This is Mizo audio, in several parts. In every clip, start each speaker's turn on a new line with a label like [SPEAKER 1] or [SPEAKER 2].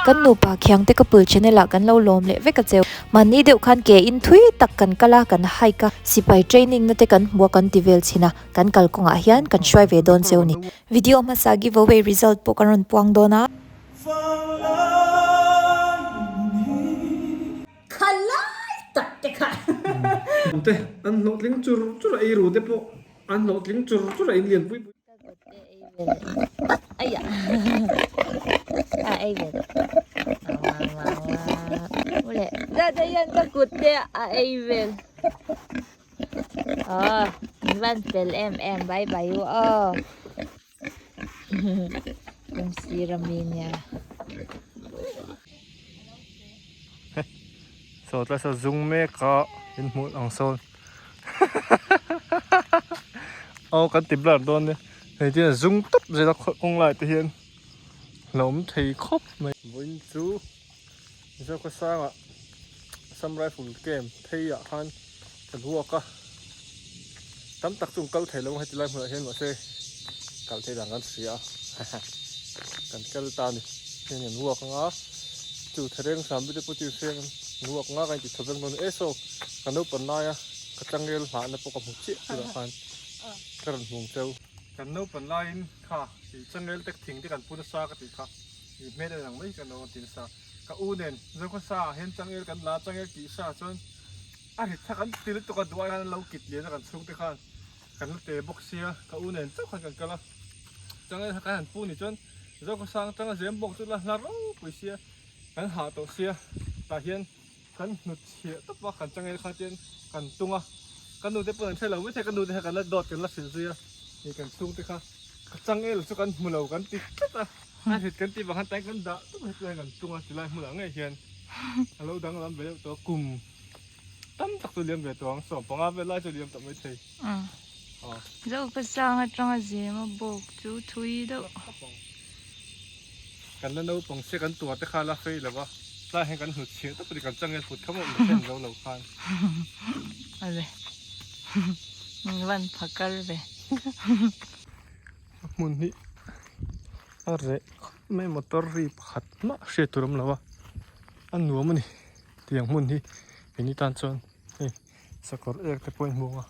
[SPEAKER 1] Kan nupa Khiangte Couple channel ah kan lo lawm leh vek a cheu. Mahni deuh khan ke in thui tak kan kal a, kan hike a, sipai training na te kan hmu a kan ti vel chhin a, kan kalkawngah hian kan hruai ve dawn cheu ni. Video hmasa giveaway result pawh kan rawn puang dawn a.
[SPEAKER 2] Khalai tak te kha.
[SPEAKER 3] Te an hlawhtling chur chur a, eiru te pawh an hlawhtling chur chur a inlian pui pui.
[SPEAKER 2] Ka kut te ei ve leh aiah a ei ve tawh ule dada hian ka kut te a ei vel aw in van fel em em bye bye u aw kawngsir ami nia.
[SPEAKER 3] Saw tlai saw zung mek a in hmuh ang sawn aw kan ti blur dawn nia hei te hian a zung tawp zel a kawng lai te hian la awm thei khawp mai. Vawiin chu Zokhawsanga Assam Rifle camp phei ah khan kan walk a tam tak chu an kal thei lo ang heti lai hmunah hian mahse kal theih dan kan hria a kan kal ta a ni heng an walk anga chu thereng sambi te pawh chu hreng an walk anga kan inti chho vek dawn e saw ka naupang laia ka changel nghahna pawh ka hmu chiah tunah khan ka rawn hmu ang cheu. Kan naupang laiin kha ih changel tek thing te kan pu nasa ka tih kha ih hmel en ang mai hi kan lo rawn ti nasa ka u nen Zokhawsa ah hian changel kan la changel tih sa chuan A rit kha kan ti lutuk a, duh ai khan an lo kit lian a kan chhungte khan kan la te bawk sia, ka u nen chauh khan kan kal a, changel kha kan han pu ni chuan Zokhawsang atanga zem bawk chu la hla ropui sia, kan hah tawh sia, tah hian kan hnut chhiah tawp a, kan changel kha chuan kan tung a, ka nu te pawn an hre lo maithei, ka nu te kha kan la dawt kan la hrilh zui a, hei kan chhungte kha ka changel chu kan hmu lo kan ti tlat a, a rit kan tih vang khan tain kan dah tawp a, hetiang kan tung a, tilai hmunah ngei hian a lo danglam ve deuh tawh a, kum. Tam tak chu liam ve tawh ang, 15 vel lai chu liam tawh mai thei.
[SPEAKER 4] Zo ka sang atanga zema bawk chu thui deuh.
[SPEAKER 3] Kan la naupang sia kan tuar te kha la fei lo va, tlai hian kan hnut chhiah tawp a ni, kan changel put kha maw in thlen zo lo khan.
[SPEAKER 4] Awle min van phakar ve.
[SPEAKER 3] A hmun hi a reh khawp mai motor ri pakhat mah hriat tur a awm lo a, a nuam a ni. Tiang hmun hi keini tan chuan hei sakawr ek te pawh a inhmu a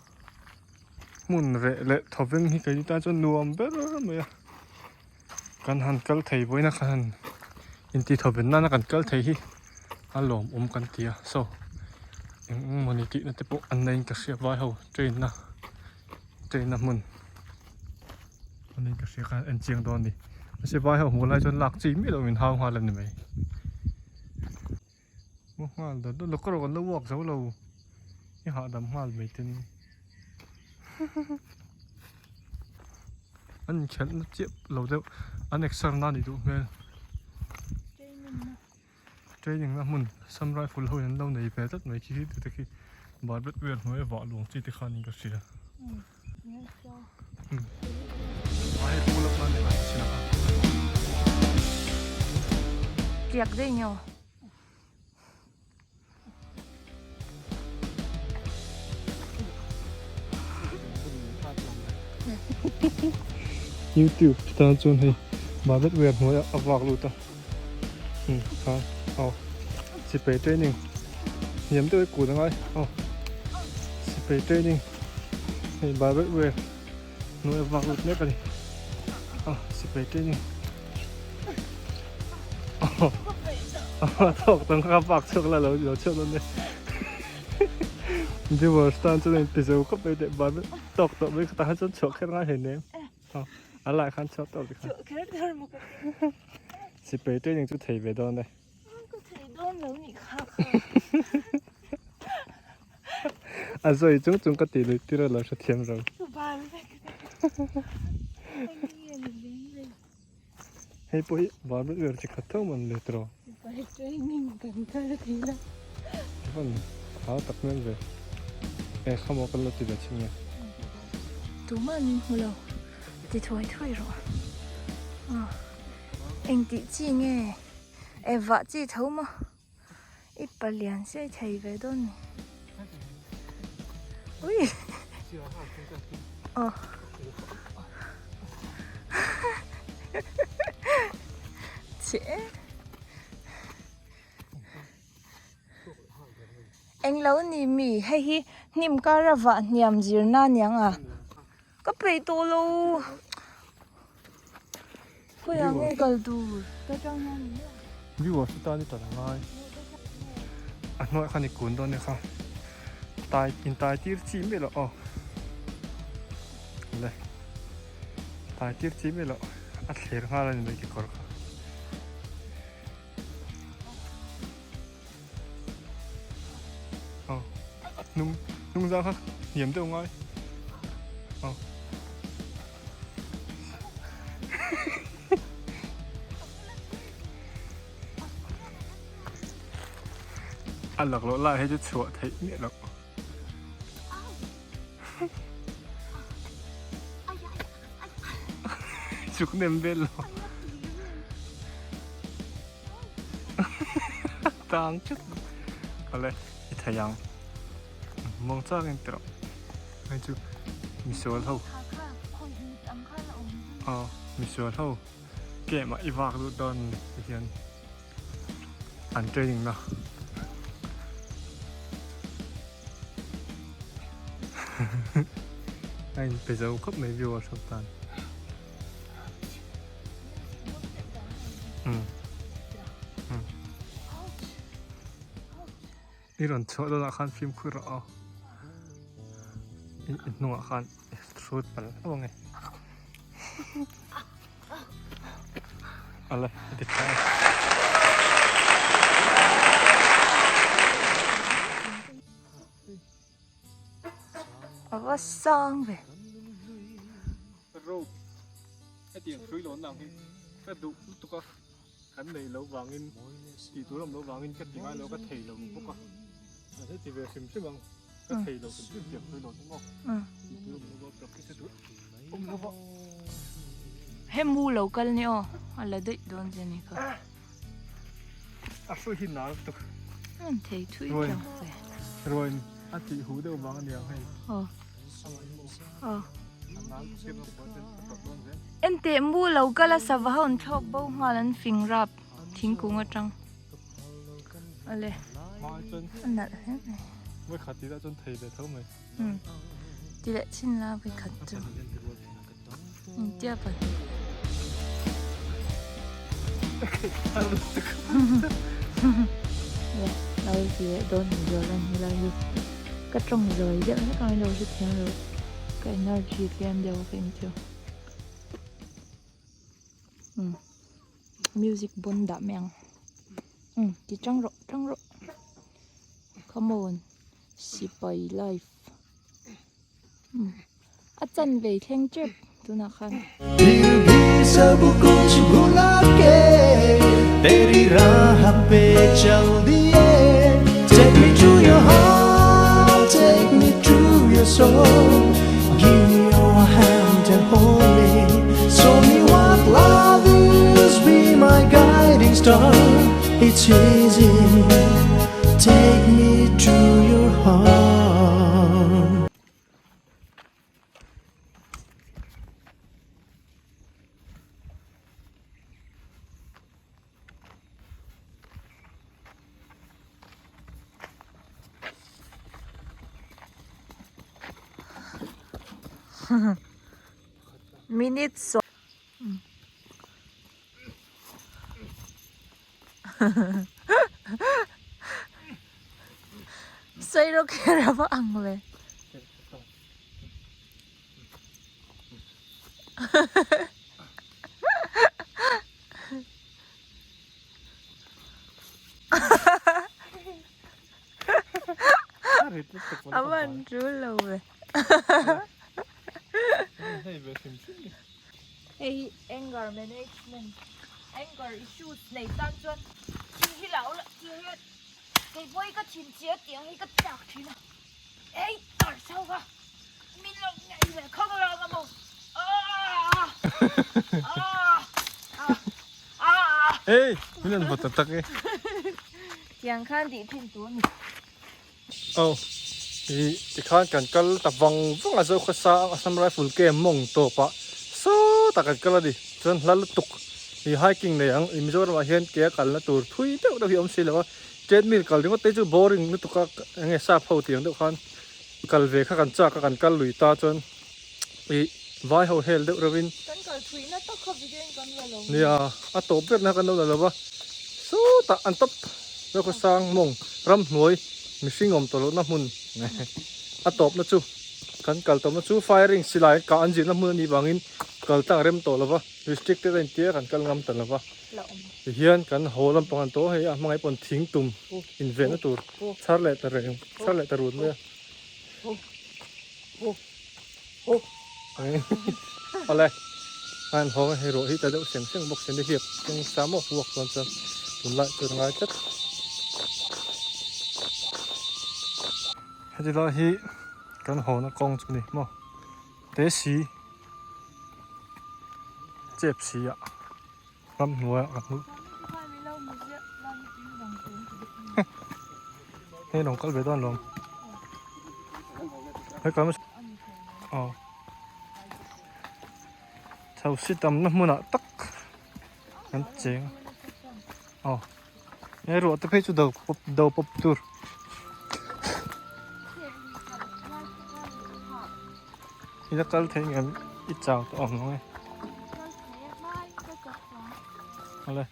[SPEAKER 3] hmun reh leh thawveng hi keini tan chuan nuam ber mai a kan han kal thei vawiin a kan han inti thawven nana kan kal thei hi a lawmawm kan ti a saw eng eng mawni tihna te pawh an neiin ka hria vai ho train na train na hmun a niin ka hria khan en chiang dawn a ni mahse vai ho hmuh lai chuan lak chi miah loh min hau nghal a ni mai. Maw nghal dat dat lo ka rawh kan lo walk zo lo i hahdam nghal mai te ni an inkhelh na chiah lo deuh an exer na ni duh hmel training na hmun Assam rifle ho in an lo nei ve tlat mai khi khi te khi barbet wire hnuai a vah luang chi te khan in ka hria.
[SPEAKER 4] Tiak daih nge aw.
[SPEAKER 3] YouTube tan chuan hei Bharat wear hnuaiah a vak lut a kha aw sipai training hniam deuh hi kut angai aw sipai training hei Bharat wear hnuai a vak lut mek a ni aw sipai training aw thawk tang kha vak chhuak la lo lo chhuak dawn nia viewers tan chuan a inti zo khawp mai teh Bharat tawk tawh mai tah khan chuan chhuah kher ngai hleinem. A lai khan chhuak tawp tikhan.
[SPEAKER 4] Chhuah kher dar maw ka ti.
[SPEAKER 3] Sipai training chu thei ve dawn e.
[SPEAKER 4] Ka thei dawn lo nih kha kha.
[SPEAKER 3] A zawi chung chung ka tih lui tir a lo hrethiam lo.
[SPEAKER 4] Ka bal vek.
[SPEAKER 3] Hei pawh hi barbell vel chi khat tho man le tiraw.
[SPEAKER 4] Sipai training kan kal thei la.
[SPEAKER 3] Van hau tak hmel ve. E khamaw kan lo ti ve chhin nge.
[SPEAKER 4] Tumah min hmu lo ti thuai thuai rawh. Eng tih chi nge? E vah chi tho maw? I palian siai thei ve dawn ni. Ui. Aw. Chhe e. Englo ni mi hei hi hnim kara vah hniam zirna aniang a. Ka peih tawh lo. Khawiah nge kal tur? Ka tang hian ni maw?
[SPEAKER 3] Viewer chu tan i tal a ngai. A hnuaiah khan i kun dawn nia kha. Tai in tai tir chi miah loh aw. Le. Tai tir chi miah loh. A thler nghal a ni mai kekawr kha. Aw hnung hnung zang kha hniam deuh ngai aw a laklawh lai hi chu chhuah theih miah loh. Chuk nem vel lo. Tang chut. Kale i thei ang. Mawng chak in tirh. Hei chu misual ho. Aw misual ho kem ah i vak duh dawn ni ti hian an training na. A in pe zo khawp mai viewer ho tan. I rawn chhuah dawnah khan fimkhur rawh aw. I hnungah khan hrut palh hlauh ang e. Ala i ti tha e.
[SPEAKER 4] A va sang ve.
[SPEAKER 3] Rope hetiang hrui lawn ang hi ka duh lutuk a kan nei loh vangin tih tur awm loh vangin ka ti ngai lo ka thei lo bawk a a heti ve hrim hrim ang ka thei lo hrim hrim tiang hrui lawn hi maw tih tur awm lo va practice tur awm lo va.
[SPEAKER 4] He mu lo kal ni aw a la daih dawn che ni kha.
[SPEAKER 3] A hrui hi nal tuk.
[SPEAKER 4] An thei thui tlang ve.
[SPEAKER 3] Ruain a tih huh deuh vang aniang hei.
[SPEAKER 4] Aw. Aw. Enteh mu lo kal a sava ho an thlawk bo nghal an fing rap thingkung atang. Ale. A nalh hle mai.
[SPEAKER 3] Voi khat tih lah chuan thei ve tho mai.
[SPEAKER 4] Umm. Ti leh chin la voi khat chu. Intia pa. Lo ti leh dawn ni zawr an helai hi ka tawng zawi deuh hlek ang lo hrethiam lo ka energy tlem deuh ka incheu umm music bon dah mai ang umm ti tang rawh tang rawh come on sipai life. A chan ve thleng tep tunah khan. Minute sawm. Sawi kher a va ang ve. A van tul lo ve. Hei hi anger management anger issues nei tan chuan thil hi lo la tiang hian kei pawh hi ka thinchhia tiang hi ka chak thin a ei tar chho kha min lo ngaih ve khawk lo ang a maw aaa aaa aaa
[SPEAKER 3] Ei min rawn vaw ta tak e.
[SPEAKER 4] Tiang khan tih thin tur a ni.
[SPEAKER 3] Aw ih tikhan kan kal ta vang vang a Zokhawsa Assam Rifle camp mawng tawp ah sawtah kan kal a ni chuan hla lutuk. Ih hiking nei ang ih Mizoram ah hian ke a kalna tur thui deuh deuh hi a awm si lo a treadmill kal ringawt te chu boring lutuk a eng nge sap ho tiang deuh khan kal ve kha kan chak a kan kal lui ta chuan ih vai ho hel deuh reuh in
[SPEAKER 4] Kan kal thuihna tak kha video in kan la lo.
[SPEAKER 3] Nia a tawp ber na kan lo la lo va sawtah an tawp Zokhawsang mawng ramhnuai mihring awm tawh lohna hmun a tawpna chu kan kal tawpna chu firing silai kah an zirna hmun a nih vangin kal tlang rem tawh lo va. Restricted a intia kan kal ngam ta lova tihian kan haw lampang an tawh hei a hmangaih pawn thing tum invenna tur chhar leh ta reng chhar leh ta rut mai a awle a in hawng a hei ruah hi ta deuh seng seng bawk si ni hliap keng sa maw huak chuan chuan tunlai chu a ngai tlat heti lai hi kan hawna kawng chu a ni maw te si. Chep si ah ramhnuai ah ka hmu hei lo kal ve dawn lawm hei kal aw chho si tamna hmunah tak kan cheng aw he ruah te phei chu do pawp do pawp tur. I la kal thei ngem i chau tawh ang ang e. Awle.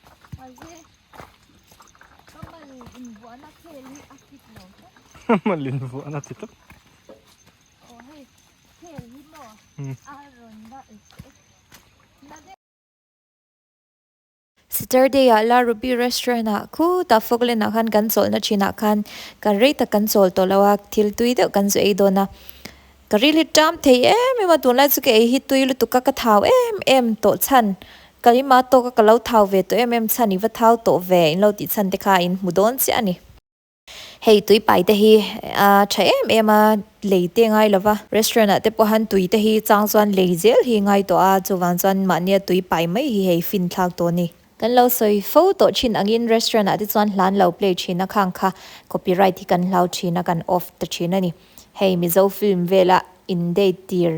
[SPEAKER 3] Mal in vuahna ti tawp.
[SPEAKER 1] Saturday ah La Ruby restaurant ah khutah Falkland ah khan kan chawlhna thinah khan ka rei tak kan chawl tawh lo a, thil tui deuh kan zu ei dawn a. Ka ril hi ṭam thei em em a, tunlai chu ka ei hi tui lutuk a, ka thau em em tawh chhan, ka ima tawk a ka lo thau ve tawh em em chhan i va thau tawh ve in lo tih chhan te kha in hmu dawn chiah a ni. Hei tui pai te hi a tha em em a, lei te ngai lova, restaurant ah te pawh han tui te hi chang chuan lei zel hi ngai tawh a, chuvang chuan mahnia tui pai mai hi hei fin thlak tawh a ni. Kan lo sawi fo tawh thin angin restaurant ah te chuan hlan lo play thin a khang kha copyright hi kan hlau thin a kan off ta thin a ni. Hei Mizo film vela in date tir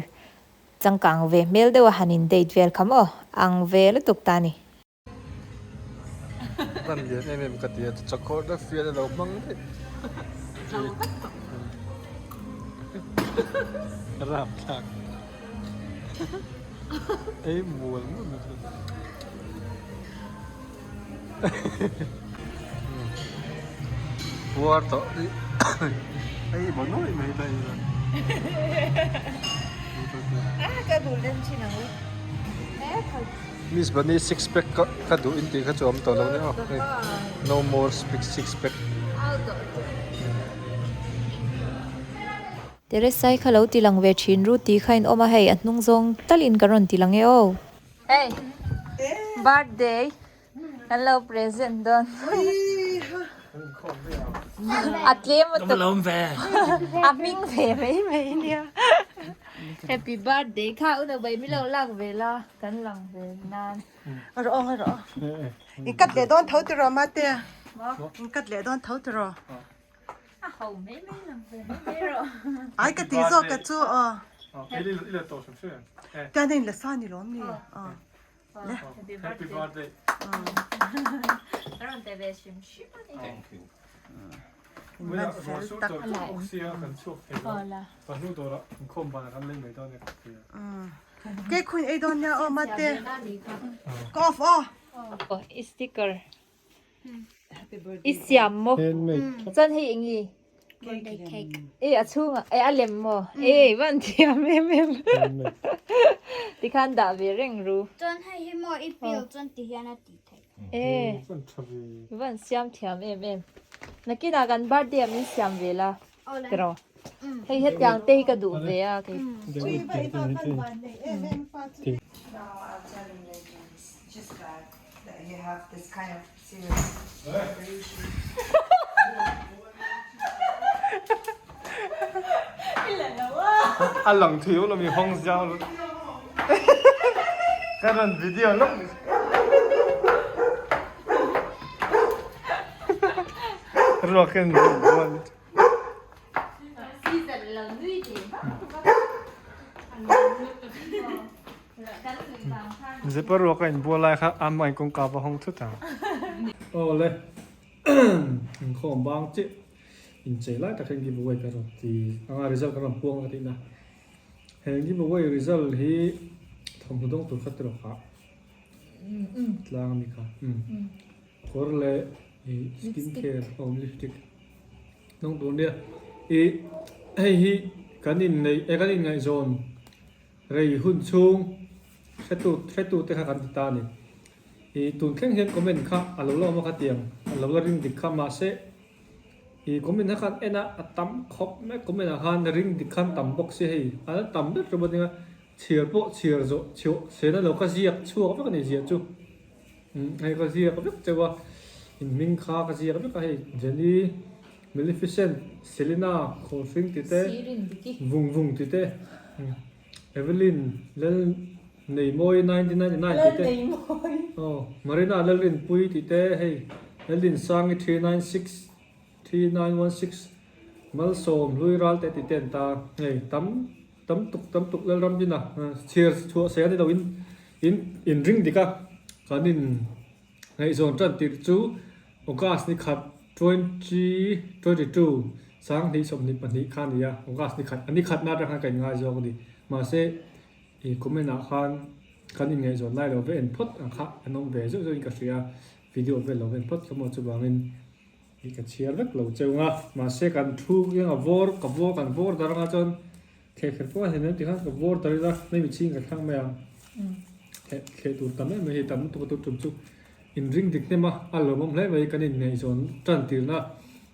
[SPEAKER 1] changkang ve hmel deuh a han in date vel kha maw ang ve lutuk ta a ni.
[SPEAKER 3] Hman lian em em ka ti a chakawr te fian a lo hmang daih rapthlak ei mual mual mai chu puar tawh ei maw nuai mai ta ei
[SPEAKER 4] ka duh lem thin ang u.
[SPEAKER 3] Miss Bunny six pack ka ka duh in tih kha chu a awm tawh lo nia aw hei no more speak six pack.
[SPEAKER 1] Teresai kha lo ti lang ve thin ru tih kha in awm a hei a hnung zawng talin ka rawn ti lang e aw.
[SPEAKER 4] Hei birthday kan lo present dawn a tlem a a hming ve mai mai nia. Happy birthday kha u Nabai mi lo lak ve la kan lang ve nan.
[SPEAKER 5] A rawh a rawh. In cut leh dawn tho tiraw mate? In cut leh dawn tho tiraw?
[SPEAKER 4] A ho mai mai lang ve mai mai rawh.
[SPEAKER 5] Ai ka ti zawk ka chu aw. Tian a in la sa ni lawm ni?
[SPEAKER 3] Happy birthday.
[SPEAKER 4] Ka rawn pe ve hrim hrim a ni.
[SPEAKER 3] Thank you. Muna ruah sur tawh tawh bawk sia kan chhuak thei lo. Pahnu dawrah inkhawm banah kan lei mai dawn e ka ti a.
[SPEAKER 5] Cake khuin ei dawn nia aw mate. Ka off aw.
[SPEAKER 4] I sticker. I siam maw?
[SPEAKER 3] Handmade.
[SPEAKER 4] Chuan hei eng i?
[SPEAKER 2] Birthday cake.
[SPEAKER 4] E a chhungah e a lem maw? E van thiam em em. Tikhan dah ve reng ru.
[SPEAKER 2] Chuan hei hi maw i pil chuan ti hian a tih theih.
[SPEAKER 4] E
[SPEAKER 3] Van tha ve.
[SPEAKER 4] Van siam thiam em em. Nakinah kan birthday ah min siam ve la. Tiraw. Hei hetiang te hi ka duh ve a kei.
[SPEAKER 3] A lang thei lo mi hawng ziang lo. Ka rawn video lawk ni. Ruak hian min rawn bual. Zep a ruak a inbual lai kha a mah in kawngka va hawng thut ang. Aw le inkhawm bang chiah inchei lai tak hian giveaway ka rawn ti anga result ka rawn puang ka tihna. He giveaway result hi thawmhnaw dawng tur kha ti rawh kha tlang ami kha kawr leh skin care awm lipstick dawng tur nia ih hei hi kan inneih eh kan inngaihzawn Rei hun chhung hretu hretute kha kan ti ta a ni. Ih tun thleng hian comment kha a lo la awm a kha tiang a lo la ring dik kha mahse ih comment kha khan en a a tam khawp mai comment ah khan ring dik khan tam bawk sia hei a la tam ber ṭawp a nia chhiar pawh chhiar zawh chhiawh sena lo ka ziak chhuak vek a ni ziah chu umm hei ka ziak vek chauh a in hming kha ka ziak vek a hei Jenny Maleficent, Selena, Khawlhring ti te, Vung Vung ti te, Evelyn, Lal Neimawi 1999 ti te, aw Marina Lalrinpui ti te, hei Lallinsangi 396 3916 Malsawm Hlui Ralte ti te an ta, hei tam tam tuk tam tuk Lalram dina chhiar chhuah se a ni lo in in inring dik a kan in Ngaihzawn tan tirh chu August ni khat 2022 2022 kha a ni a, August ni khat a ni khatna atang khan ka inngai zawk a ni. Mahse i comment ah khan kan inngaihzawn lai lo ve en phawt ang kha an awm ve zeuh zeuhin ka hria a, video vel lo en phawt kha maw chuvangin i ka chhiar vek lo cheu ang a. Mahse kan thu kianga vawr ka vawr kan vawr dar anga chuan Thleh kher pawh a hlim em tih khan ka vawr ta ila hmei mi chhing ka thlang mai ang. Thleh thleh tur tam em mai hi tam lutuk a tur tum chu inring dik hnem a, a lawmawm hle mai kan inngaihzawn tan tirna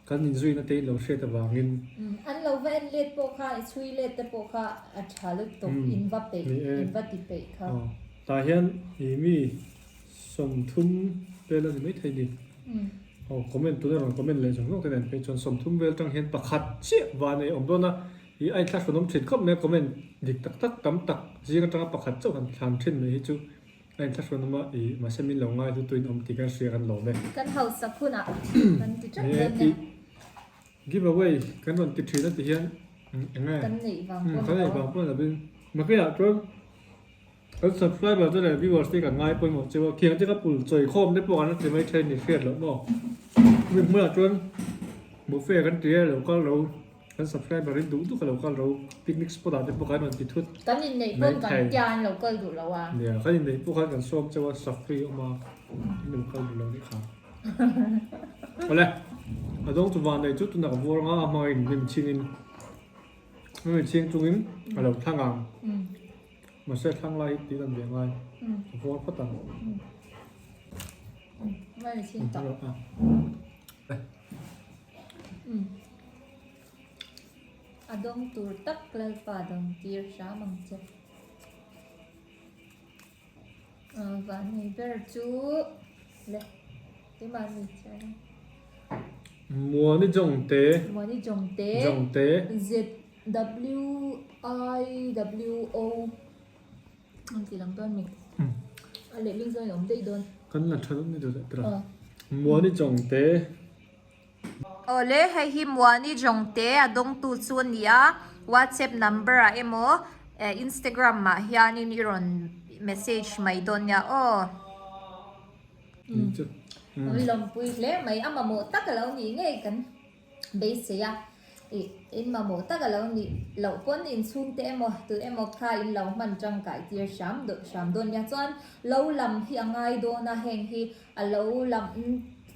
[SPEAKER 3] kan inzuina te in lo hriat avangin.
[SPEAKER 2] An lo va en let pawh kha i chhui let te pawh kha a tha lutuk in va peih in va ti peih kha.
[SPEAKER 3] Tah hian i mi 30 vel a ni maithei ni. Aw comment tuna rawn comment leh zawng zawng te nen phei chuan 30 vel tang hian pakhat chiah van ei awm dawn a. I a inthlahrunawm thin khawp mai a, comment dik tak tak tam tak zing atanga pakhat chauh han thlan thin mai hi chu a inthlahrunawm a, i mahse min lo ngai hlutuin awm tih kan hria kan lawm e.
[SPEAKER 2] Kan hausak hunah kan ti tlat dawn nia.
[SPEAKER 3] Give away kan rawn ti thin a ti hian eng nge?
[SPEAKER 2] Kan neih vang pawh
[SPEAKER 3] Kan neih vang pawh ni lovin Makeah chuan kan subscriber te leh viewers te kan ngai pawimawh cheu a, khiang te ka pul chawi khawm te pawh kan la ti mai thin ni hriat loh maw? Hemi hmunah chuan buffet kan ti e lo kal ro. Kan subscriber in duh duh ka lo kal ro picnic spot ah te pawh kan rawn ti thut
[SPEAKER 2] Kan inneih pawn kan tia an lo kal duh lo a.
[SPEAKER 3] Nia kan inneih pawh khan kan sawm chauh a safri awm a in lo kal duh lo nih kha. Awle a dawng chu van nei chu tunah ka vuar anga a hmang in hnim chhing in hnim chhing chungin a lo thlang ang mahse thlang lai hi tih lan ve ngai ka vuar phawt ang.
[SPEAKER 2] Mai chhing tak. A dawng tur tak Lalpa dawng tir hram ang che. Vanni ber chu le keimah ni chiah ang.
[SPEAKER 3] Muani Jongte.
[SPEAKER 2] Muani Jongte.
[SPEAKER 3] Jongte.
[SPEAKER 2] ZWIWO An ti lang dawn mi. A lehling zawng in awm daih dawn.
[SPEAKER 3] Kan la tha dawn ni duh leh tira. Muani Jongte.
[SPEAKER 4] Awle, hei hi Muani Jongte a dawngtu chu a ni a, WhatsApp number ah emaw Instagram ah hianin i rawn message mai dawn nia aw.
[SPEAKER 2] An lawmpui hle mai, a mamawh tak a lo nih ngei kan beisei a, ih in mamawh tak a lo nih loh pawn inchhungte emaw tu emaw kha in lo hman tangkai tir hram hram dawn nia chuan lo lam hi a ngai dawn a heng hi a lo lam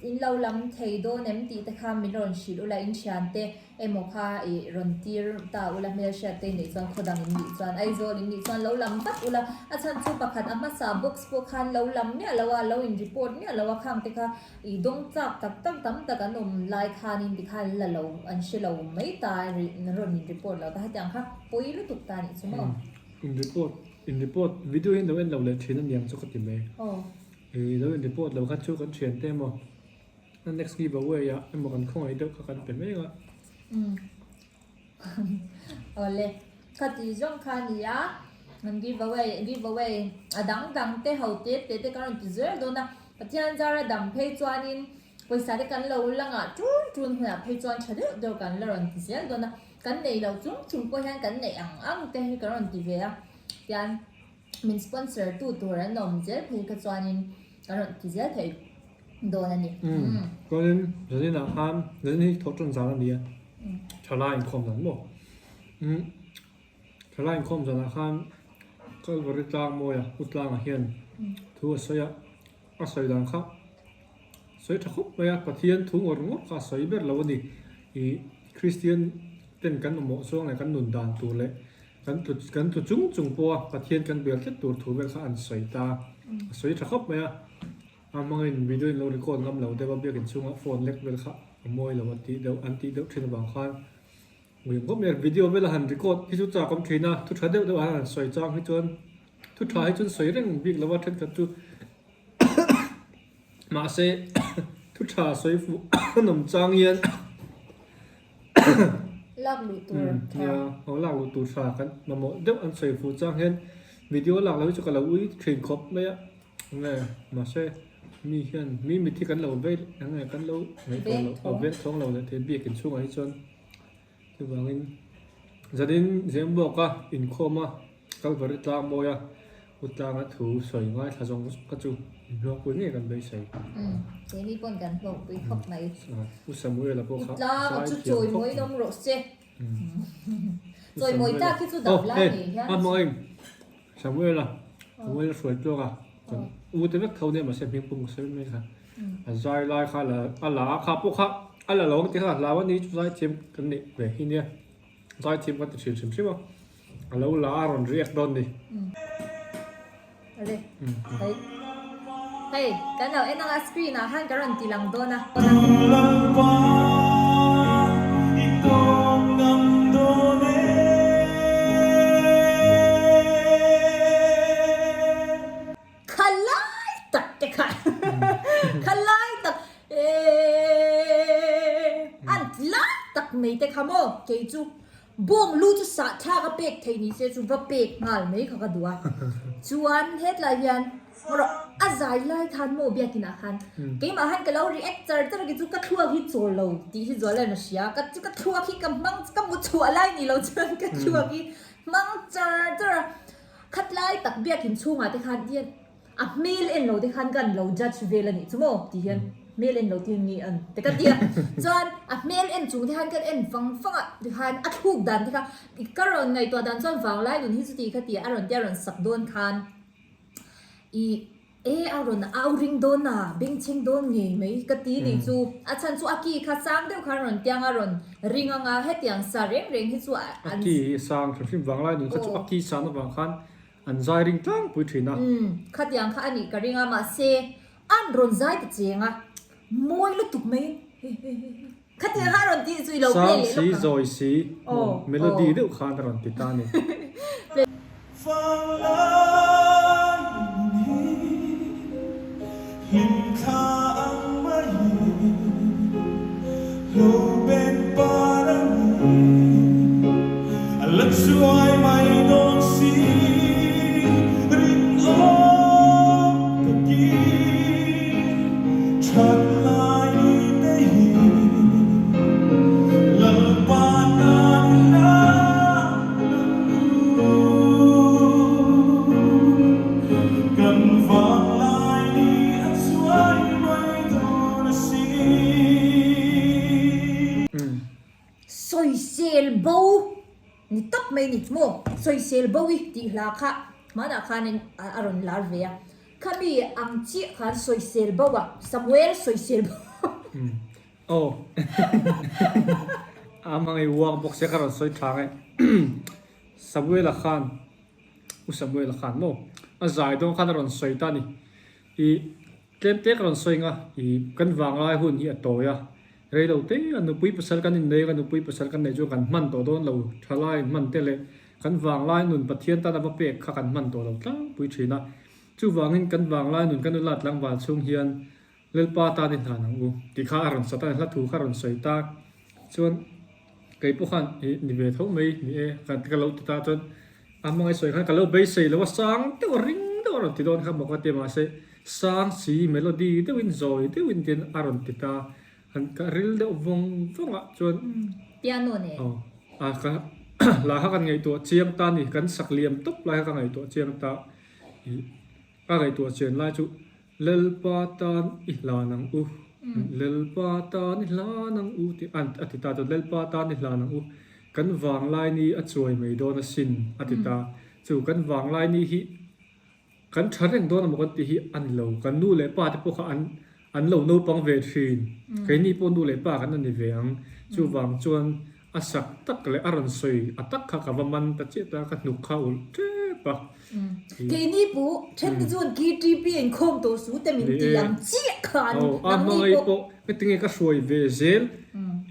[SPEAKER 2] in lo lam thei dawn em tih te kha min rawn hrilh ula in thian te emaw kha ih rawn tir ta ula hmelhriat te neih chuan khaw dang in nih chuan Aizawl in nih chuan lo lam vat ula a chhan chu pakhat a hmasa box pawh khan lo lam miah lo a lo in report miah lo a khang te kha I dawng chak tak tak tam tak an awm lai khanin tikhan la lo an hre lo mai ta an rawn in report lo ta hetiang kha pawi lutuk ta nih chu maw.
[SPEAKER 3] In report in report video hi lo en lo leh thin aniang chu ka ti mai. I lo in report lo kha chu kan thian te emaw a next give away ah emaw kan khawngaih deuh kha kan pe mek a.
[SPEAKER 2] Awle, khati zawng kha a ni a, an give away give away a dang dang te ho te te te kan rawn ti zel dawn a, Pathian zara dam phei chuanin pawisa te kan lo la ngah tun tun hunah phei chuan tha deuh deuh kan la rawn ti zel dawn a, kan nei lo chung chung pawh hian kan neih ang ang te hi kan rawn ti ve a, tian. Min sponsor tu tur an awm zel phei kha chuanin kan rawn ti zel thei dawn a ni.
[SPEAKER 3] Umm chuanin zanin ah khan zanin hi thawh tan zan a ni a thalai inkhawm zan maw umm thalai inkhawm zan ah khan Kalvari tlang mawia u tlangah hian thu a sawi a a sawi dan kha sawi tha khawp mai a Pathian thu ngawr ngawr kha a sawi ber lo a ni ih Kristian ten kan mamawh chuang leh kan nun dan tur leh Kan tlu kan tlu chung chung pawh a Pathian kan bel tlat tur thu vel kha an sawi ta. A sawi tha khawp mai a. A hmangin video in lo record ngam lo deuh a biakin chhunga phone lek vel kha a mawi lo a tih deuh an tih deuh thin avang khan ui ngawt mai a. Video vel a han record hi chu chak awm thin a, thu tha deuh deuh a han sawi chang hi chuan thu tha hi chuan sawi reng bik lo a thenkhat chu mahse thu tha sawi fuh an awm chang hian
[SPEAKER 2] Lak luh tur tha.
[SPEAKER 3] Nia, aw lak luh tur tha kan mamawh deuh an sawi fuh chang hian video lak lo hi chu ka lo ui thin khawp mai a, nge mahse mi hian mi mit hi kan lo vei eng nge kan lo ngaihtuah lo aw veng thawng lo leh thei biakin chhungah hi chuan chuvangin zanin Zembawka inkhawm a Kalvari tlang mawi a U tlanga thu sawi ngaithla zawng zawng kha chu inhlawkpui ngei kan beisei.
[SPEAKER 2] Umm, keini pawn kan hlawkpui khawp mai.
[SPEAKER 3] U Samuel-a pawh kha
[SPEAKER 2] U tlanga
[SPEAKER 3] zai
[SPEAKER 2] chu
[SPEAKER 3] thiam
[SPEAKER 2] chawi
[SPEAKER 3] khawp
[SPEAKER 2] mawi
[SPEAKER 3] mai.
[SPEAKER 2] nawm rawh se. Chawi mawi tak hi chu dam lai ngei hian.
[SPEAKER 3] A hmang em Samuel-a, Samuel-a hruai tluak a, kan u te vek tho nia mahse hming pum ka sawi mai kha. A zai lai kha la a la a kha pawh kha a la lo ang tih kha hlau a ni chu zai thiam kan neih ve hi nia. Zai thiam kan ti thin hrim hrim a. A lo la a rawn react dawn ni.
[SPEAKER 2] Ale. Hei. Hei, kan lo en anga screen ah khan ka rawn ti lang dawn a. Khalai tak te kha khalai tak eeeeee an lai tak mai te kha maw kei chu bawng lu chu sah thlak a pek thei ni se chu va pek nghal mai kha ka duh a chuan hetlai hian rawh a zai lai khan maw biakin ah khan keimah khan ka lo react char char a ki chu ka thluak hi chawl lo tih hi zual a hria ka chu ka thluak hi ka hmang ka mu chhuah lai ni lo chuan ka thluak hi hmang char char a. Khatlai tak biakin chhungah te khan hian a hmel en lo te khan kan lo judge vel a nih chu maw tih hian hmel en lo te hian nge an te ka ti a chuan a hmel en chung te khan kan en vang vang a tikhan a thluk dan te kha ka rawn ngaihtuah dan chuan vanglai nun hi chuti kha ti a rawn tia rawn sak dawn khan ih E a rawn au ring dawn a, bengchheng dawn ngei mai ka ti nih chu. A chhan chu a ki kha sang deuh khan rawn tiang a rawn ring ang a, hetiang sa reng reng hi chu
[SPEAKER 3] a ki hi sang hrim hrim vang lai nun kha chu a ki san avang khan an zai ring tlangpui thin a.
[SPEAKER 2] Umm, khatiang kha a nih ka ring a, mahse an rawn zai ta cheng a, mawi lutuk mai he he he he khatiang kha a rawn tih chu i lo play
[SPEAKER 3] Sang
[SPEAKER 2] leh
[SPEAKER 3] si
[SPEAKER 2] lawk ang.
[SPEAKER 3] zawi si melody deuh khan a rawn ti ta a ni.
[SPEAKER 2] Sawisel bo ni tak mai ni maw sawisel bo i tih hla kha hmanah khanin a rawn lar ve a khami ang chiah khan sawisel bo a Samuel sawisel bo.
[SPEAKER 3] Aw a hmangaih uang bawk sia ka rawn sawi tha nge Samuela khan U Samuela khan maw a zai dawn khan a rawn sawi ta a ni ih tlem te ka rawn sawi ang a ih kan vanglai hun hi a tawi a rei lo te a nupui pasal kan innei a nupui pasal kan neih chuan kan hman tawh dawn lo thalai hman te leh kan vanglai nun Pathian tan a va pek kha kan hman tawh lo tlangpui thin a chuvangin kan vanglai nun kan nula tlangval chhung hian Lalpa tan i hnan ang u tih kha a rawn sat a, hla thu kha a rawn sawi ta. Chuan kei pawh khan ih ni ve tho mai ni e ka lo ti ta chuan a hmangaih sawi khan ka lo beisei lo a, sang deuh a ring deuh a rawn ti dawn kha maw ka ti mahse sang si melody deuhin zawi deuhin tiin a rawn ti ta. Han ka ril deuh vawng vawng ah chuan
[SPEAKER 2] Piano nen.
[SPEAKER 3] Aw a ka hla kha kan ngaihtuah chiang ta a ni, kan sak liam tawp lai kha ka ngaihtuah chiang ta. Ih ka ngaihtuah chian lai chu Lalpa tan i hlan ang u, Lalpa tan i hlan ang u tih a a ti ta chuan Lalpa tan i hlan ang u, kan vanglai ni a chuai mai dawn asin a ti ta. Chu kan vanglai ni hi Kan tha reng dawn amaw kan tih hi a ni lo. Kan nu leh pa te pawh kha an an lo naupang ve thin. Keini pawh nu leh pa kan la ni ve ang. Chuvang chuan a sak tak leh a rawn sawi a tak kha ka va man ta chiah ta, ka hnuk kha ulh tep a.
[SPEAKER 2] Keini pawh then te chuan KTP a inkhawm tawh su te min ti ang chiah khan nangni pawh.
[SPEAKER 3] Pawh heti nge ka hruai ve zel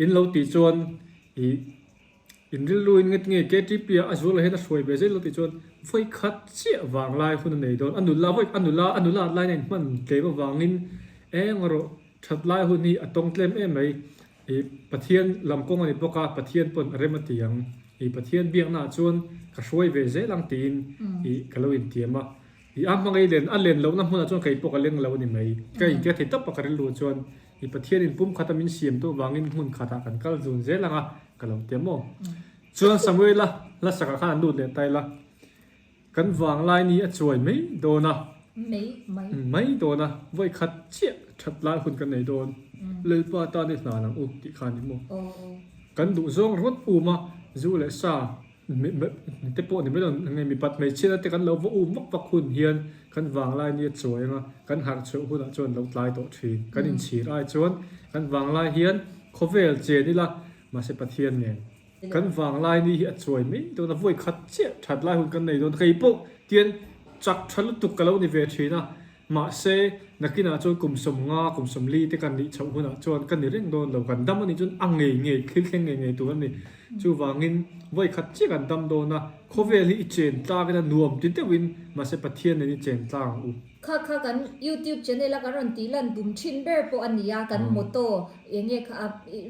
[SPEAKER 3] in lo tih chuan ih In rilru in nge tinge KTP ah a zual ah hian a hruai ve zel lo tih chuan vawi khat chiah vang lai hun a nei dawn. A nula vawi a nula a nula at lain a inhman tlem avangin eng erawh that lai hun hi a tawng tlem em mai. Ih Pathian lam kawng a ni bawk a, Pathian pawn a rem a ti ang. Ih Pathian biakna ah chuan ka hruai ve zel ang tiin ih ka lo intiam a. Ih a hmangaih len a len lohna hmunah chuan kei pawh ka leng lo a ni mai. Ka intia thei tawp a ka rilru chuan ih Pathianin pum khata min siam tawh vangin hmun khatah kan kal zun zel ang a. Ka lo ti a maw? Chuan Samuela hla sakah khan an lut leh ta ila, kan vanglai ni a chuai mai dawn a,
[SPEAKER 2] Mai, mai.
[SPEAKER 3] Mai dawn a, vawi khat chiah that lai hun kan nei dawn, Lalpa tan i hlan ang u tih kha a ni maw? Kan duh zawng ringawt um a, zu leh sa te pawh ni mai lo, nge mipat hmeichhiatna te kan lo va um vak vak hun hian kan vanglai ni a chuai ang a, kan harh chhuah hunah chuan lo tlai tawh thin. Kan inchhir ai chuan kan vanglai hian khawvel chen ila, Mahse Pathian nen kan vanglai ni hi a chuai mai dawn a, vawi khat chiah that lai hun kan nei dawn. Kei pawh tian chak tha lutuk ka lo ni ve thin a, mahse nakinah chuan kum 50, kum 40 te kan nih chhoh hunah chuan ka ni reng dawn lo. Kan dam a nih chuan a ngei ngei, thil thleng ngei ngei tur a ni. Chuvangin vawi khat chiah kan dam dawn a, khawvel hi i chen tlakin a nuam ti deuhin mahse Pathian nen i chen tlang ang u.
[SPEAKER 2] Kha kha kan YouTube channel a kan rawn tih lan tum thin ber pawh a ni a, kan motto eng nge kha a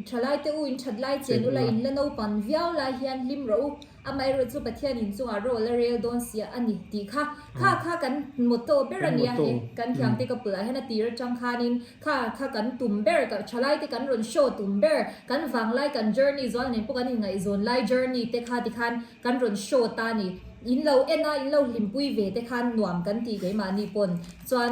[SPEAKER 2] thalai te u in that lai chen ula in la naupan viau lai hian hlim rawh u, amaherawh chu Pathian in chungah role a rel dawn sia a ni tih kha kha kha kan motto ber a ni a, he kan thiamte ka pulh ah hian a tir atang khanin kha kha kan tum ber thalai te kan rawn show tum ber kan vanglai kan journey zual nen pawh kan inngaihzawn lai journey te kha tikhan Kan rawn show ta ni. In lo en a, in lo hlimpui ve te khan nuam kan ti keimahni pawn. Chuan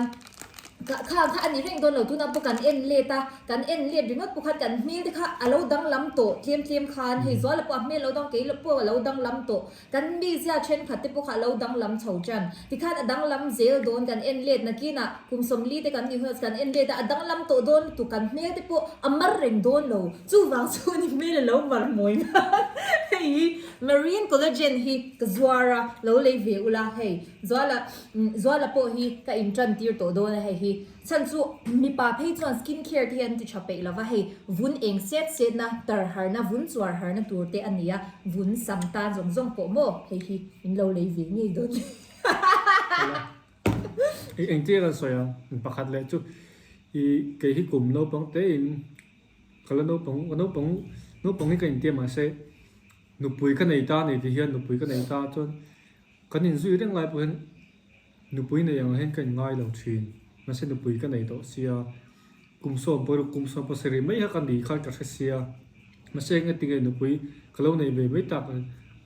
[SPEAKER 2] kha kha a ni reng dawn lo, tunah pawh kan en let a, kan en let ringawt pawh khan kan hmel te kha a lo danglam tawh tlem tlem khan hei Zuala pawh a hmel lo dang kei pawh a lo danglam tawh, kan mizia thenkhat te pawh kha a lo danglam chho tan. Tikhan a danglam zel dawn kan en let nakinah kum 40 te kan nih hunah kan en let a, a danglam tawh dawn lutuk kan hmel te pawh a mar reng dawn lo. Chuvang chuan i hmel a lo mar mawi nan hei hi Marine Collagen hi ka zuar a, lo lei ve ula hei Zuala Zuala pawh hi ka in tan tir tawh dawn a hei hi chhan chu mipa phei chuan skin care te hi an ti tha peih lova hei vun eng set set na tar har na vun chuar har na tur te a ni a vun sam tan zawng zawng pawh maw hei hi in lo lei ve ngei dawn
[SPEAKER 3] Engtia kan sawi ang pakhat leh chu i kei hi kum naupang te in Ka la naupang, ka naupang, naupang hi ka intia mahse nupui ka nei ta a ni tih hian nupui ka nei ta chuan kan inzui reng lai pawh hian nupui nei ang hian ka inngai lo thin mahse nupui ka nei tawh sia kum sawm pawh kum 17 mai kha ka ni khan ka hre sia mahse engati nge nupui ka lo nei ve mai tak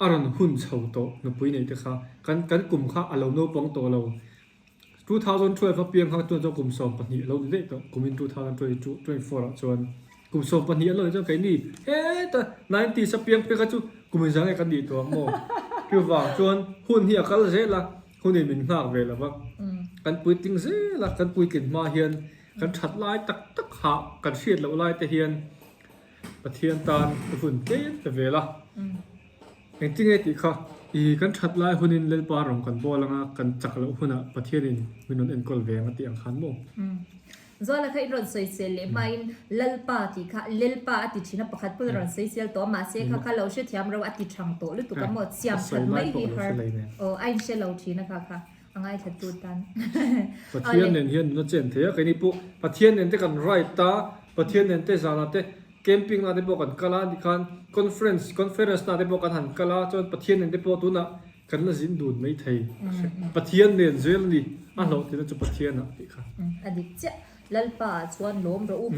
[SPEAKER 3] a rawn hun chho tawh nupui nei te kha kan kan kum kha a lo naupang tawh lo. 2012 a piang kha chuan chuan kum 12 a lo ni daih tawh, kumin 2024 ah chuan kum 12 a lo ni chuan keini heta 90s a piang phei kha chu kum inzah nge kan nih tawh ang maw? Chuvang chuan hun hi a kal zel a, hunin min nghak ve lo va, kan puitling zel a, kan puitlin hma hian kan that lai tak tak hah kan hriat loh lai te hian Pathian tan hun tlem pe vel a. Engtinge tih kha i kan that lai hunin Lalpa rawng kan bawl anga kan chak loh hunah Pathianin min rawn enkawl ve ang a tih ang khan maw?
[SPEAKER 2] Zuala kha in rawn sawisel leh hmain Lalpa tih kha Lelpa a ti thin a, pakhat pawn a rawn sawisel tawh a, mahse kha kha lo hrethiam ro a ti thang tawh lutuk a maw, siam that mai hi har aw a inhre lo thin a kha kha a ngaithla tu tan.
[SPEAKER 3] Pathian nen hian nuna chen thei a, keini pawh Pathian nen te kan ride ta, Pathian nen te zanah te Camping na te pawh kan kal a tikhan conference conference na te pawh kan han kal a chuan Pathian nen te pawh tunah kan la zin dun mai thei Pathian nen zel a ni a hlauh tina chu Pathian ah tih kha.
[SPEAKER 2] A dik chiah Lalpa ah chuan lawm rawh u.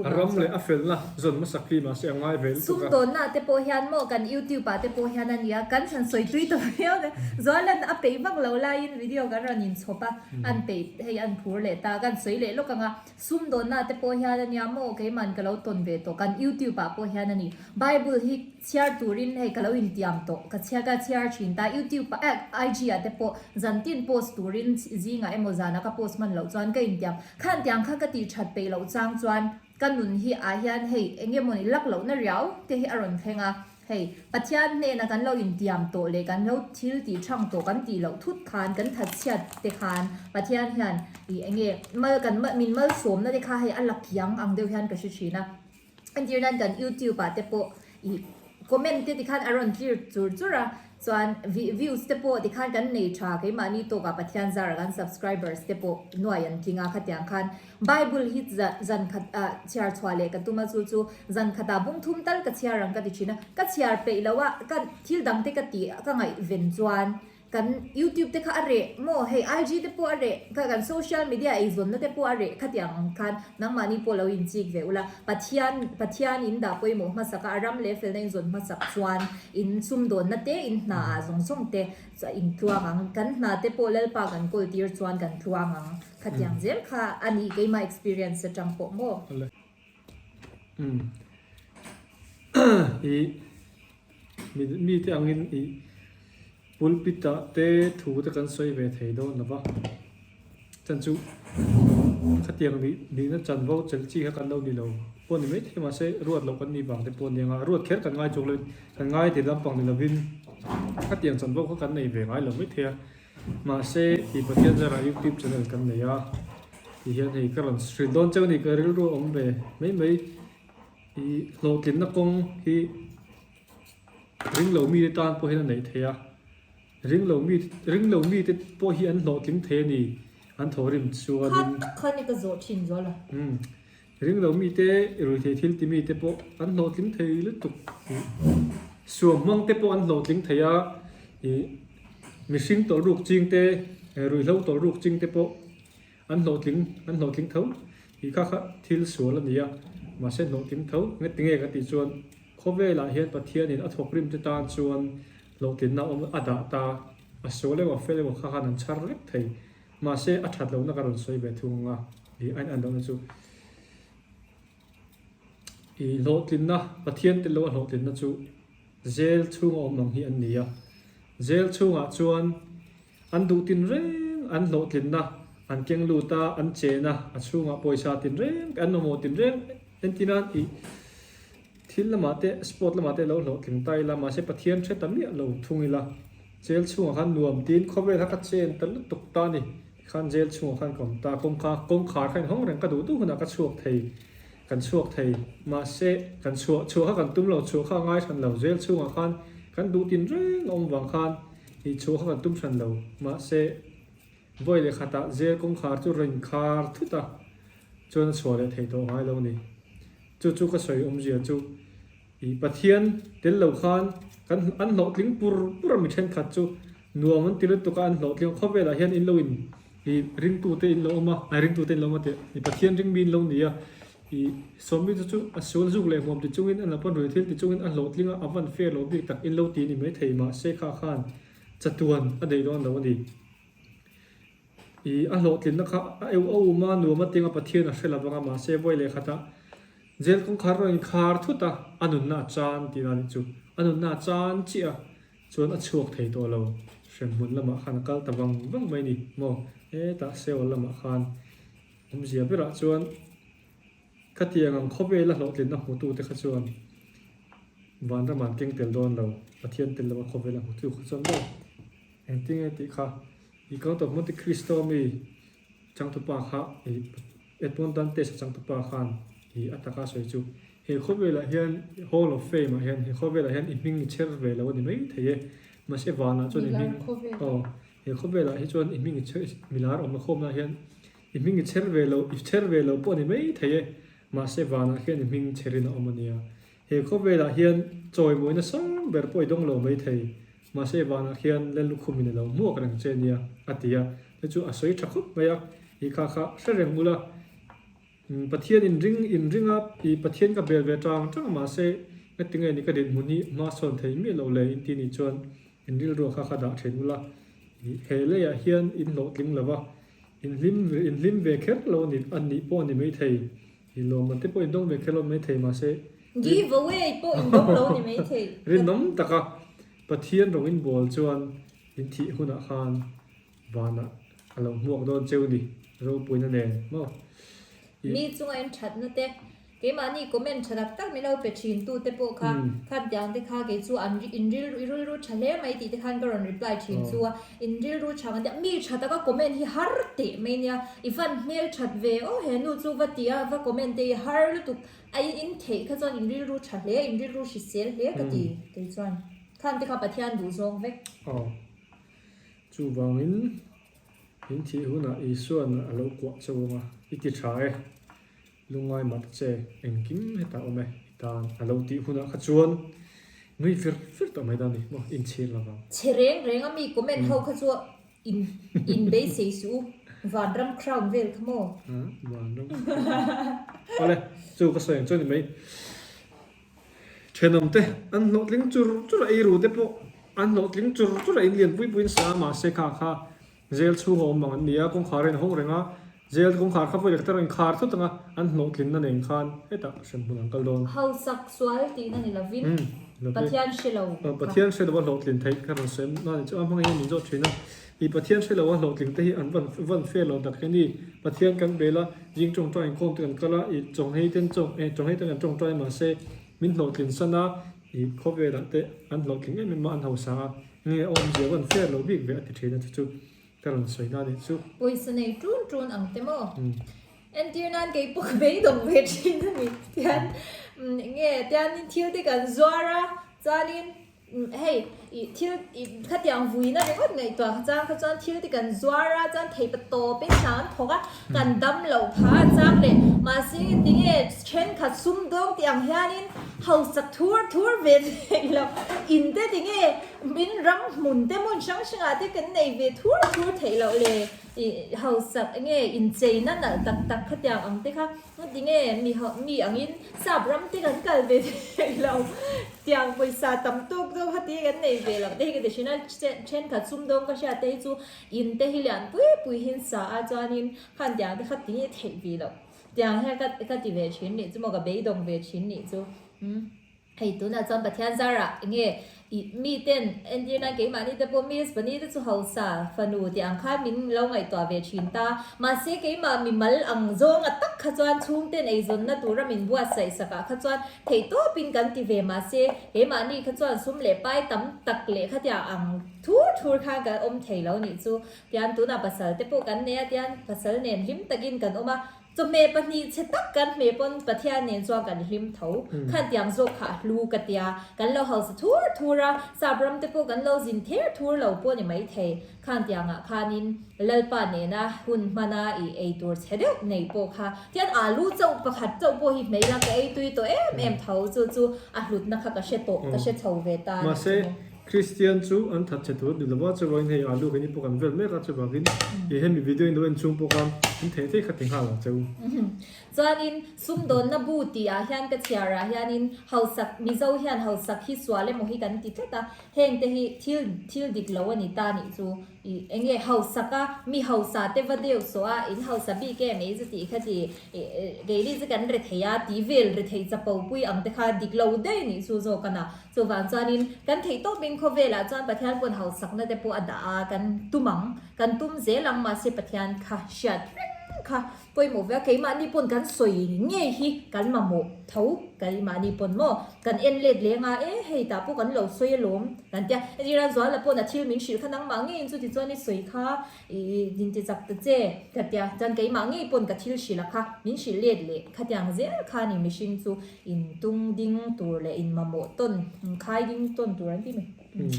[SPEAKER 3] A ram leh a felna zawn hmasak hi mahse a ngai ve lutuk a.
[SPEAKER 2] Sumdawnna te pawh hian maw kan YouTube ah te pawh hian a nia, kan han sawi tui ta viau na, Zualan a peih vak lo laiin video kan rawn inchhawp a, an peih hei an phur leh ta, kan sawi leh lawk ang a, sumdawnna te pawh hian a nia maw keiman ka lo tawn ve tawh, kan YouTube ah pawh hian a ni, Bible hi chhiar turin hei ka lo intiam tawh, ka chhiar ka chhiar thin ta, YouTube ah eh IG ah te pawh zantin post turin zingah emaw zanah ka post hman loh chuan ka intiam. Khan tiang kha ka tih that peih loh chang chuan ka nun hi ah hian hei eng emaw ni lak lohna riau te hi a rawn thleng a, hei Pathian hnena kan lo intiam tawh leh kan lo thil tih thang tawh kan tih loh thut khan kan that chhiat te khan Pathian hian ih eng nge mal kan min malsawmna te kha hei a la kiang ang deuh hian ka hre thin a. Entir nan kan YouTube ah te pawh ih comment te tikhan a rawn clear chur chur a, chuan views te pawh tikhan kan nei tha keimahni tawkah Pathian zara kan subscribers te pawh nuai an tling a khatiang khan Bible hi zan khat ah chhiar chhuah leh ka tum a chu chu zan khatah bung thum tal ka chhiar ang ka ti thin a, ka chhiar peih loh a ka thil dang te ka tih ka ngaihven chuan Kan YouTube te kha a reh maw hei IG te pawh a reh kha kan social media eizawnna te pawh a reh khatiang ang khan nangmahni pawh lo inchik ve ula Pathian Pathian in dah pawimawh hmasak a a ram leh felna in zawn hmasak chuan in sumdawnna te in hna ah zawng zawng te in tluang ang kan hna te pawh Lalpa kan kawl tir chuan kan tluang ang khatiang zel kha a ni keimah experience atang pawh maw.
[SPEAKER 3] Umm i mite angin i Pulpit ah te thu te kan sawi ve thei dawn lo va, chan chu khatiang nih nihna chanvo chelh chi kha kan lo ni lo pawh ni maithei mahse ruat loh kan nih vang te pawh a ni ang a, ruat kher kan ngai chuk lo in kan ngai ti lampang ni lovin khatiang chanvo kha kan nei ve ngai lo maithei a, mahse tih Pathian zarah youtube channel kan nei a ti hian hei ka rawn hrilh dawn cheu a ni ka rilru a awm ve mai mai ih hlawhtlinna kawng hi. Ringlo mite tan pawh hian a neih theih a, ringlo mi ringlo mite pawh hi an hlawhtling thei a ni, an thawhrim chuanin.
[SPEAKER 2] Kha tak kha ni ka zawh thin zual a.
[SPEAKER 3] Umm, ringlo mite ruihtheih thil ti mite pawh an hlawhtling thei lutuk ih suam hmang te pawh an hlawhtling thei a, ih mihring tawlhruk ching te, ruihhlo tawlhruk ching te pawh. An hlawhtling, an hlawhtling tho tih kha kha thil sual a ni a, mahse hlawhtling tho nge tinge ka tih chuan khawvelah hian Pathianin a thawkrim te tan chuan hlawhtlinna awm a dah ta, a sual emaw fel emaw kha khan an chhar vek thei, mahse a that lohna ka rawn sawi ve thung ang a, ih a in an lohna chu ih hlawhtlinna Pathian tel loa hlawhtlinna chu zel chhunga awm ang hi an ni a, zel chhungah chuan An duh tinreng, an hlawhtlinna an keng lut a, an chen a, a chhungah pawisa tinreng, an mamawh tinreng entir nan ih thil lamah te, sport lamah te lo hlawhtling ta ila, mahse Pathian hre ta miah lo thung ila, jail chhungah khan nuam tiin khawvel kha ka chen ta lutuk ta a ni, tikhan jail chhungah khan ka awm ta, kawngka kawngkhar kha inhawng reng ka duh duh hunah ka chhuak thei, kan chhuak thei, mahse kan chhuah chhuah kha kan tum lo, chhuah kha a ngai hran lo, jail chhungah khan kan duh tinreng a awm vang khan. Ih chhuah kha kan tum hran lo. Mahse, vawi leh khatah zel kawngkhar chu rawn inkhar thut a, chuan a chhuah leh thei tawh ngai lo a ni. Chu chu ka sawi awmzia chu ih Pathian tel lo khan kan an hlawhtling pur pur a mi thenkhat chu nuam an ti lutuk a an hlawhtling a, khawvelah hian in lo in ih ringtute in lo awm a, ai ringtute in lo awm a tih ih Pathian ringmi in lo ni a, ih sawmmi chu chu a sual zuk leh hmuam ti chungin a lapan rui thil ti chungin a hlawhtling a, a van fair lo bik tak in lo ti ni maithei mahse kha khan chatuan a nei dawn lo a ni. Ih a hlawhtlinna kha a eu a um a, nuam a tinga Pathian a hre lo vang a mahse vawi leh khatah jail kawngkhar rawn inkhar thut a, a nunna a chan tih dan chu a nunna a chan chiah a chuan a chhuak thei tawh lo hremhmun lamah khan a kal ta vang vang mai a ni maw hetah Seol lamah khan Awmzia berah chuan khatiang ang khawvela hlawhtlinna hmutute kha chuan vanram an keng tel dawn lo, Pathian tel lova khawvela hmutu kha chuan maw engtinge tih kha i Count of Monte Cristo mi changtupa kha i Edmond Dantes a changtupa khan i a taka sawi chu he khawvelah hian Hall of Fame ah hian he khawvelah hian i hming i chher ve lo a ni mai thei e mahse vanah chuan i hming aw He khawvelah hi chuan i hming i chher milar awmna khawmna hian i hming i chher ve lo i chher ve lo pawh a ni mai thei e, mahse vanah hian i hming chherin a awm a nia. He khawvelah hian chawimawina sang ber pawh i dawng lo mai thei, mahse vanah khian Lallukhum in a lo hmuak reng che nia a ti a, chu chu a sawi tha khawp mai a, i kha kha hre reng ula. Pathian in ring in ring a, ih Pathian ka bel ve tang tang a mahse ngatinge ni ka dinhmun hi hma sawn thei miah lo le in ti nih chuan in rilru kha kha dah then ula, ih he leiah hian in hlawhtling lo va, in hlim in hlim ve kher lo a ni a nih pawh a ni maithei, ih lawmman te pawh in dawng ve kher lo a ni maithei mahse
[SPEAKER 2] Give away pawh in dawng lo a ni maithei.
[SPEAKER 3] Rinawm taka Pathian rawng in bawl chuan in thih hunah khan Vanah a lo hmuak dawn cheu ni, ropuina nen maw?
[SPEAKER 2] I. Mi chunga in thatna te, keimahni comment tha tak tak min lo pe thin tu te pawh kha, khan tiang te kha kei chu an in rilru i rilru tha hle mai tih te khan ka rawn reply thin chu a, in rilru tha kan tia, mi tha taka comment hi har teh mai nia, i van hmel that ve aw he nu chu va ti a, va comment te i har lutuk a in theih kha chuan in rilru tha hle, in rilru hrisel hle ka ti kei chuan, khan te kha Pathian duh zawng vek.
[SPEAKER 3] Aw. Chuvangin, in thih hunah Isua'n a lo kuah chauh ang a, i ti tha e, lungngai mah ta che, engkim hetah awm e, i tan a lo tih hunah kha chuan nui vir vir tawh mai dawn a ni maw, inchhir lo vang.
[SPEAKER 2] Chhe reng reng a mi comment ho kha chu in in beisei suh u, vanram crown vel kha maw?
[SPEAKER 3] Vanram crown. Awle, chu ka sawi ang chuan ni mai. Thenawm te an hlawhtling chur chur a, eiru te pawh an hlawhtling chur chur a, in lian pui puiin sa a, mahse kha kha jail chhung a awm ang an ni a, kawngkhar a inhawng reng a, jail kawngkhar kha vawi leh khat a rawn inkhar thut ang a, an hlawhtlinna nen khan hetah hremhmun an kal dawn.
[SPEAKER 2] Hausak sual tihna ni lovin Pathian hre lo
[SPEAKER 3] kha. Pathian hre lo a hlawhtlin theih kha rawn sawi a ni chu a hmangin min zawt thin a, i Pathian hre lo a hlawhtling te hi an van van fair lo tak hi a ni, Pathian kan bel a, zing tawngtai inkhawm te kan kal a, i chawnghei ten chaw eh chawnghei ten kan tawngtai mahse min hlawhtlin san a, i khawvelah te an hlawhtling em em a an hausa a, nge a awmzia van fair lo bik ve a ti thin a chu chu ka rawn sawi na a nih chu.
[SPEAKER 2] Pawisa nei tun tun ang te maw? Entir nan kei pawh ka beidawng ve thin a ni tian nge tianin thil te kan zuar a chuanin Hei, i thil i khatiang vuina ringawt ngaihtuah kha chang kha chuan thil te kan zuar a, chuan theipa tawpin hna an thawk a, kan dam loh pha a chang leh mahse tinge thenkhat sumdawng tih ang hianin hausak thur thur ve theih loh in te tinge min ram hmun te hmun hrang hrangah te kan nei ve thur thur theih loh le i hausak enge incheina nalh tak tak khatiang ang te kha Tinge mi ho mi angin sap ram te kan kal ve theih lo tiang pawisa tam tawk zawk kha ti kan nei ve lo te hi ka ti thin a thenkhat sumdawng ka hriat te hi chu in te hi lian pui pui hi an sa a chuanin khan tiang te kha tinge theih ve loh tiang hian ka ka ti ve thin nih chu maw ka beidawng ve thin nih chu umm. Hei tunah chuan Pathian zarah enge ih miten entir nan keimahni te pawh Miss Bunny te chu hausa fanu tih ang khan min lo ngaihtuah ve thin ta. Mahse keimah mimal ang zawnga tak kha chuan chhungten eizawnna tura min buatsaih sakah kha chuan theihtawpin kan ti ve mahse keimahni kha chuan sum leh pai tam tak leh khatia ang thur thur khan kan awm thei lo nih chu. Tian tunah pasal te pawh kan nei a tian pasal nen hlim takin kan awm a. Chawhmeh pahnih chhe tak kan hmeh pawn Pathian nen chuan kan hlim tho. Khan tiang zawk kha a hlu ka tia. Kan lo hausa thur thur a, sap ram te pawh kan lo zin ther thur lo pawh ni maithei. Khan tiangah khanin Lalpa nena hun hmana i ei tur chhe deuh nei pawh kha tian alu chauh pakhat chauh pawh hi hmei la ka ei tui tawh em em tho. Chu chu a hlutna kha ka hre tawh, ka hre chho ve ta a ni chu maw.
[SPEAKER 3] Christian chu an that che tur ni lova, chuvangin hei alu kei ni pawh kan vel mek a, chuvangin ih hemi video in lo en chhung pawh khan in theih theih kha ti nghal ang che u.
[SPEAKER 2] Chuanin sumdawnna bu tih ah hian ka chhiar ah hianin hausak Mizo hian hausak hi sual emaw hi kan ti tlat a, heng te hi thil thil dik lo a ni ta nih chu ih enge hausak a mi hausa te va deuh sawh a in hausa bik em ei chu tih kha ti ih keini chu kan re thei a tih vel re thei chapo pui ang te kha dik lo daih nih chu zawk a na. Chuvang chuanin kan theih tawpin khawvelah chuan Pathian pawn hausakna te pawh a dah a, kan tum ang, kan tum zel ang mahse Pathian kha hriat reng kha pawimawh ve a, keimahni pawn kan sawi ngei hi kan mamawh tho, keimahni pawn maw kan en let leng a, e hei tah pawh kan lo sawi alawm kan tia, entirah Zuala pawn a thil min hrilh kha nangmah ngeiin chuti chuan i sawi kha I din ti chak ta che ka tia, chuan keimah ngei pawn ka thil hrilh a kha, min hrilh let leh khatiang zel kha ni mihring chu in tung ding tur leh in mamawh tawn, in khai ding tawn tur an ti mai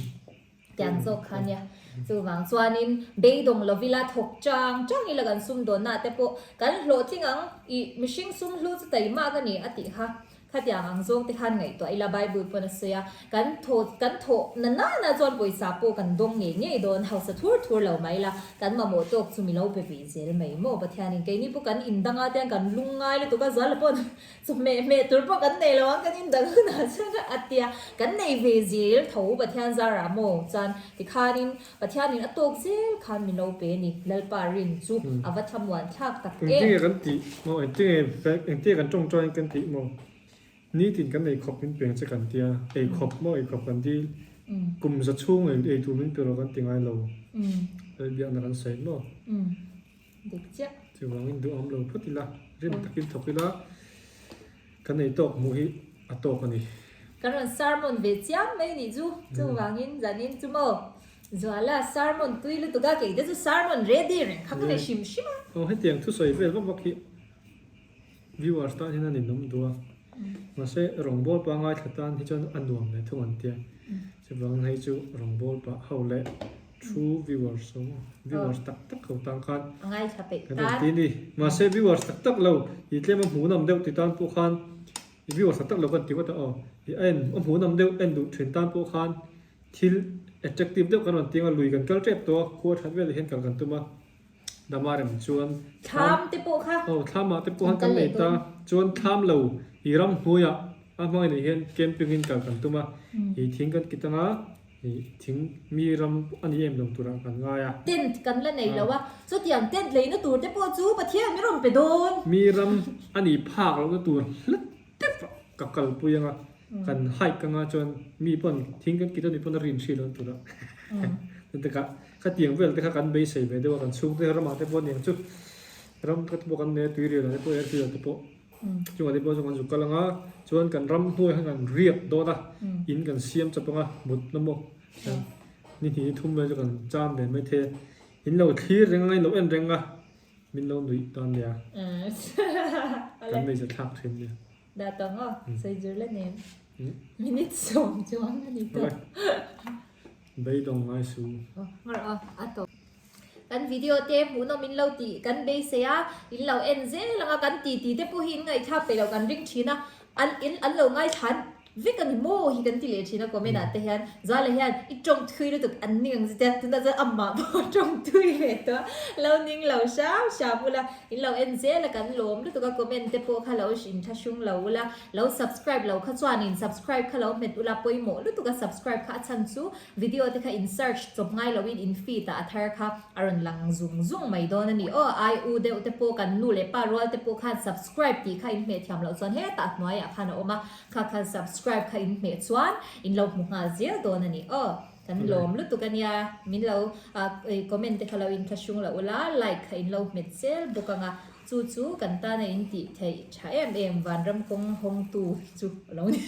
[SPEAKER 2] tiang zawk kha nia. Chuvang chuanin beidawng lovila thawk chang chang ila kan sumdawnna te pawh kan hlawhtling ang, i mihring sum hlu chu taimak a ni a tih kha. Khatiang ang zawng te khan ngaihtuah ila Bible pawn a sawi a, kan thaw kan thawh na nana chuan pawisa pawh kan dawng ngei ngei dawn, hausa thur thur lo mai ila kan mamawh tawk chu mi lo pe ve zel mai maw Pathianin keini pawh kan indang a tiang kan lung ngai lutuk a zual pawn chawhmeh hmeh tur pawh kan nei lo ang kan indang hunah chuan a tia kan nei ve zel tho Pathian zarah maw chuan tikhanin Pathianin a tawk zel khan min lo pe a ni, Lalpa rin chu a va thlamuan thlak tak em.
[SPEAKER 3] Engtinge kan tih maw, engtinge engtinge kan tawngtawngin kan tih maw, nitin kan ei khawp min peng che kan tia, ei khawp maw ei khawp kan dil, kum za chhung ei ei tur min pe rawh kan ti ngai lo, Lalbiakna kan sawi maw.
[SPEAKER 2] Dik chiah.
[SPEAKER 3] Chuvangin duhawm lo phawt ila, rim takin thawk ila, kan ei tawk hmuh hi a tawk a ni.
[SPEAKER 2] Kan rawn sermon ve chiam mai nih chu, chuvangin zanin chu maw Zuala sermon tui lutuk a, kei te chu sermon ready reng kha ka nei hrim hrim a.
[SPEAKER 3] Aw hetiang thusawi vel vak vak hi viewers tan hian a ninawm duh a, mahse rawngbâwl pangngai thla tan hi chuan a nuam leh thung an tia, chuvangin hei chu rawngbâwl pah ho leh True viewers ho viewers tak tak ho tan khan
[SPEAKER 2] A ngaithla peih
[SPEAKER 3] kan
[SPEAKER 2] tan.
[SPEAKER 3] rawn ti ni. Mahse viewers tak tak lo i tlem a hmuhnawm deuh ti tan pawh khan i viewers tak tak lo kan ti ngawt a aw. I a en a hmuhnawm deuh en duh thin tan pawh khan thil attractive deuh kan rawn ti anga lui kan kal tep tawh a khua that velah hian kal kan tum a. Dama rem chuan
[SPEAKER 2] Thlam te pawh kha
[SPEAKER 3] aw thlamah te pawh
[SPEAKER 2] kan
[SPEAKER 3] khan kan
[SPEAKER 2] kal leh
[SPEAKER 3] nei ta
[SPEAKER 2] dawn.
[SPEAKER 3] chuan thlam lo i ram hnuaiah a hmangin ah hian camping in kal kan tum a i thing kan kit anga Ih thing mi ram a ni em lo turah kan ngai a.
[SPEAKER 2] Tent kan la nei lo a, chutiang tent leina tur te pawh chu Pathian min rawn pe dawn.
[SPEAKER 3] Mi ram a nih phak lohna tur hlat tep ah ka kalpui anga, kan hike anga chuan mi pawn thing kan kit a nih pawn a rin hri lo turah. Chutikah khatiang vel te kha kan beisei ve deuh a, kan chhungte ramah te pawh aniang chu ram te pawh kan nei a, tuirial ah te pawh airfield ah te pawh. Chungah te pawh chuan kan zuk kal ang a, chuan kan ram hnuaiah khan kan riak dawn a, in kan siam chawp ang a, mut na maw ni hnih ni thum vel chu kan cham ve mai thei a, in lo thlir reng anga in lo en reng a, min lo nuih dawn nia, kan nuih thlak thin nia.
[SPEAKER 2] Dah tawng aw, sawi zir la nem, minute sawm chuang a ni tawh.
[SPEAKER 3] Beidawng ngai su.
[SPEAKER 2] Ngar aw, a tawp. Kan video te hmuhnawm in lo tih kan beisei a, in lo en zel ang a, kan ti ti te pawh hi in ngaihthlak peih loh kan ring thin a, an in an lo ngaithlan vek a ni maw hi kan ti leh thin a comment ah te hian Zuala hian i tawng thui lutuk an ning ang zet a, tunah chuan amah pawh a tawng thui ve tawh a, lo ning lo hram hram ula, in lo en zel a kan lawm lutuk a, comment te pawh kha lo inthlahrung lo ula, lo subscribe lo kha chuanin subscribe kha lo hmet ula pawimawh lutuk a subscribe kha a chhan chu Video te kha in search chawp ngai loin in feed ah a thar kha a rawn lang zung zung mai dawn a ni aw. Ai u deuh te pawh kan nu leh pa rual te pawh khan subscribe tih kha in hmeh thiam loh chuan hetah hnuaiah khan a awm a, kha khan subscribe kha in hmeh chuan in lo hmu nghal zel dawn a ni aw. Kan lawm lutuk a nia, min lo comment te kha lo inthlahrung loh ula, like kha in lo hmet zel bawk ang a, chu chu kan tana in tih theih tha em em vanram kawng hawngtu chu a lo ni.